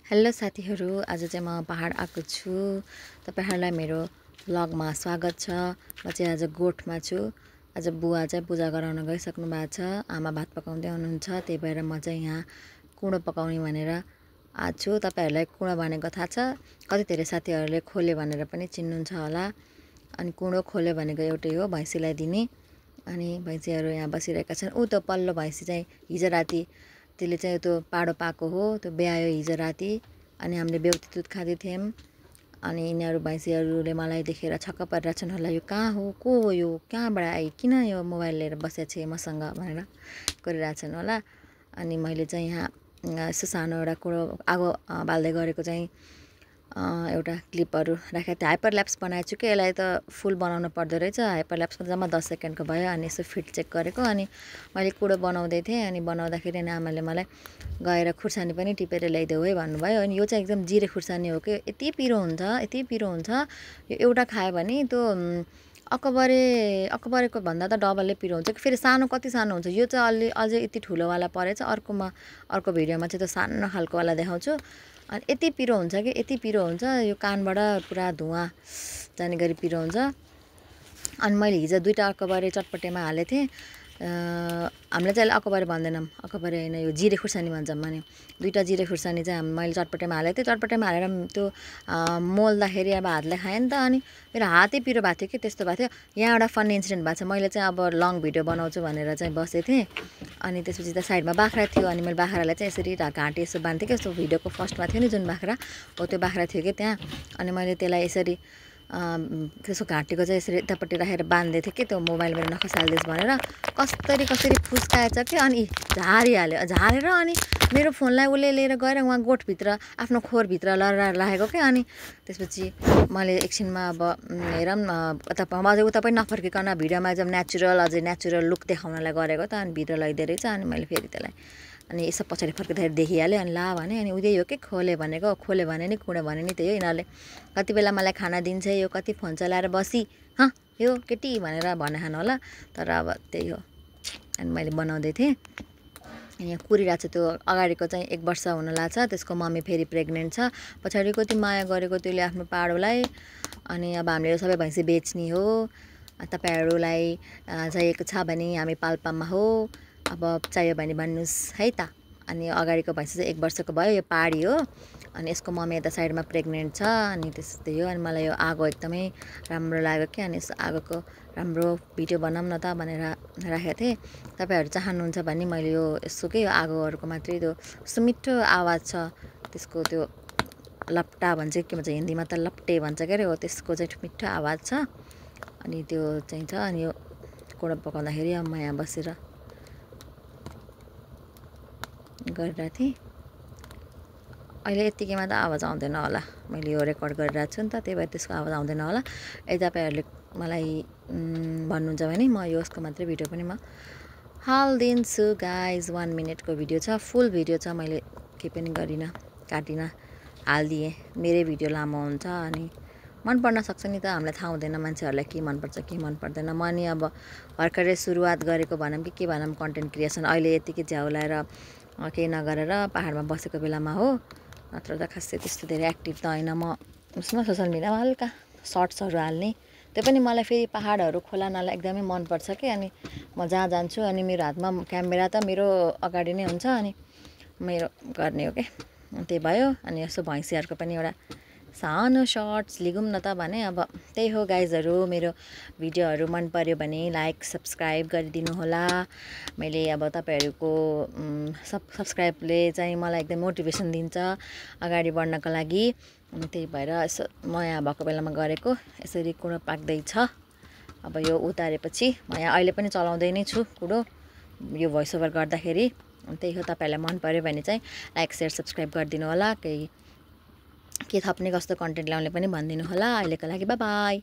Hello साथीहरु, आज चाहिँ म पहाड आएको छु। तपाईहरुलाई मेरो भ्लगमा स्वागत छ। म चाहिँ आज गोठमा छु। आज बुवा चाहिँ पूजा गराउन गइसक्नु भएको छ। आमा भात पकाउँदै हुनुहुन्छ। त्यही भएर म चाहिँ यहाँ कुँडो पकाउने भनेर आज छु। तपाईहरुलाई कुँडो भनेको थाहा छ? कति धेरै साथीहरुले खोले भनेर पनि चिन्नुहुन्छ होला। अनि कुँडो खोले भनेको एउटै हो, भैँसीलाई दिने। अनि भैँसीहरु यहाँ बसिरहेका छन्। उ त पल्लो भैँसी चाहिँ हिजो राति त्यसले चाहिँ त्यो पाडो पाएको हो, त्यो ब्यायो हिजो राति। अनि हामीले बेहुती दुध खाँदै थियौँ। अनि यिनीहरू भैँसीहरूले मलाई देखेर छक्क परिरहेछन् होला, यो कहाँ हो, को हो यो, कहाँबाट आयो, किन यो मोबाइल लिएर बसेको छ मसँग भनेर गरिरहेछन् होला। अनि मैले चाहिँ यहाँ यसो सानो एउटा कुँडो आगो बाल्दै गरेको चाहिँ एउटा क्लिपहरू राखेको थिएँ। हाइपरल्याप्स बनाएको छु कि यसलाई त फुल बनाउनु पर्दो रहेछ। हाइपरल्याप्समा जम्मा 10 सेकेन्डको भयो। अनि यसो फिट चेक गरेको। अनि मैले कुँडो बनाउँदै थिएँ। अनि बनाउँदाखेरि अनि आमाले मलाई गएर खुर्सानी पनि टिपेर ल्याइदेऊ है भन्नुभयो। अनि यो चाहिँ एकदम जिरे खुर्सानी हो कि यति पिरो हुन्छ, यति पिरो हुन्छ। यो एउटा खायो भने त्यो अकबरेको भन्दा त डबलले पिरो हुन्छ कि। फेरि सानो कति सानो हुन्छ। यो चाहिँ अझै यति ठुलोवाला परेछ। अर्को भिडियोमा चाहिँ त्यो सानो खालकोवाला देखाउँछु। अनि यति पिरो हुन्छ कि यति पिरो हुन्छ, यो कानबाट पुरा धुवा जाने गरी पिरो हुन्छ। अनि मैले हिजो 2टा अकबरे चटपटेमा हालेको थिएँ। हामीले चाहिँ अकबरे भन्दैनौँ, अकबरे होइन, यो जिरे खुर्सानी भन्छौँ। अनि 2टा जिरे खुर्सानी चाहिँ मैले चटपटेमा हालेको थिएँ। चटपटेमा हालेर त्यो मोल्दाखेरि अब हातले खाएँ नि त। अनि मेरो हातै पिरो भएको थियो कि, त्यस्तो भएको थियो। यहाँ एउटा फन्नी इन्सिडेन्ट भएको छ। मैले चाहिँ अब लङ भिडियो बनाउँछु भनेर चाहिँ बसेको थिएँ। अनि त्यसपछि त साइडमा बाख्रा थियो। अनि मैले बाख्रालाई चाहिँ यसरी घाँटी यसो बान्थेँ कि, यस्तो भिडियोको फर्स्टमा थियो नि जुन बाख्रा हो, त्यो बाख्रा थियो कि त्यहाँ। अनि मैले त्यसलाई यसरी त्यसको घाँटीको चाहिँ यसरी यतापट्टि राखेर बाँध्दै थिएँ कि, त्यो मोबाइल मेरो नखसालिदियोस् भनेर। कसरी फुस्काएछ कि, अनि झारिहाल्यो। झारेर अनि मेरो फोनलाई उसले लिएर गएर उहाँ गोठभित्र आफ्नो खोरभित्र लडाएर राखेको क्या। अनि त्यसपछि मैले एकछिनमा अब हेरौँ अझै उता पनि नफर्किकन भिडियोमा एकदम अझै नेचुरल लुक देखाउनलाई गरेको त। अनि भिडियो लैदिए रहेछ। अनि मैले फेरि त्यसलाई अनि यसो पछाडि फर्किँदाखेरि देखिहालेँ। अनि ला भने, अनि उही हो कि खोले भनेको। खोले भने नि कुँडो भने नि त्यही हो। यिनीहरूले कति बेला मलाई खाना दिन्छ, यो कति फोन चलाएर बसी यो केटी भनेर भनेछन् होला। तर अब त्यही हो। अनि मैले बनाउँदै थिएँ। यहाँ कुरिरहेको छ। त्यो अगाडिको चाहिँ 1 वर्ष हुन लाग्छ। त्यसको मम्मी फेरि प्रेग्नेन्ट छ। पछाडि कति माया गरेको त्यसले आफ्नो पाडोलाई। अनि अब हामीले सबै भैँसी बेच्ने हो। तपाईहरुलाई चाहिएको छ भने हामी पाल्पामा हो, अब चाहियो भने भन्नुहोस् है त। अनि अगाडिको भैँसी चाहिँ 1 वर्षको भयो। यो पाडी हो। अनि यसको मम्मी यता साइडमा प्रेग्नेन्ट छ। अनि त्यस्तै हो। अनि मलाई यो आगो एकदमै राम्रो लाग्यो कि, अनि यस आगोको राम्रो भिडियो बनाऊँ न त भनेर राखेको थिएँ। तपाईहरु चाहनुहुन्छ भने मैले यो यसो के आगोहरूको मात्रै त्यो कस्तो मिठो आवाज छ त्यसको, त्यो लपटा भन्छ के भन्छ हिन्दीमा त लपटे भन्छ के अरे हो, त्यसको चाहिँ मिठो आवाज छ। अनि त्यो चाहिँ छ। अनि यो कुँडो पकाउँदाखेरि अब म यहाँ बसेर गरिरहेको थिएँ। अहिले यतिकैमा त आवाज आउँदैन होला। मैले यो रेकर्ड गरिरहेको छु नि त, त्यही भएर त्यसको आवाज आउँदैन होला। यदि तपाईहरुले मलाई भन्नुहुन्छ भने म यसको मात्रै भिडियो पनि म हाल्दिन्छु गाइज। 1 मिनेटको भिडियो छ, फुल भिडियो छ। मैले केही पनि गरिनँ, काटिनँ, हालिदिएँ। मेरै भिडियो लामो हुन्छ। अनि मन पर्न सक्छ नि त, हामीलाई थाहा हुँदैन मान्छेहरूलाई के मनपर्छ के मन पर्दैन। म नि अब भर्खरै सुरुवात गरेको भनौँ कि के भनौँ कन्टेन्ट क्रिएसन। अहिले यतिकै झ्याउलाएर केही नगरेर पहाडमा बसेको बेलामा हो। नत्र त खासै त्यस्तो धेरै एक्टिभ त होइन म उसमा, सोसियल मिडियामा हल्का सर्ट्सहरू हाल्ने। त्यो पनि मलाई फेरि पहाडहरू खोला नाला एकदमै मनपर्छ कि। अनि म जहाँ जान्छु अनि मेरो हातमा क्यामेरा त मेरो अगाडि नै हुन्छ। अनि मेरो गर्ने हो कि, त्यही भयो। अनि यसो भैँसीहरूको पनि एउटा सानो सर्ट्स लिगौँ न त भने। अब त्यही हो गाइजहरू, मेरो भिडियोहरू मन पर्यो भने लाइक सब्सक्राइब गरिदिनु होला। मैले अब तपाईहरुको सब्सक्राइबले चाहिँ मलाई एकदम मोटिभेसन दिन्छ अगाडि बढ्नको लागि। अनि त्यही भएर यसो म यहाँ भएको बेलामा गरेको। यसरी कुँडो पाक्दैछ। अब यो उतारेपछि म यहाँ अहिले पनि चलाउँदै नै छु कुँडो, यो भोइस ओभर गर्दाखेरि। त्यही हो, तपाईहरुलाई मन पर्यो भने चाहिँ लाइक शेयर सब्सक्राइब गरिदिनु होला। के थप्ने कस्तो कन्टेन्ट ल्याउने पनि भनिदिनु होला। अहिलेको लागि बाइ बाइ।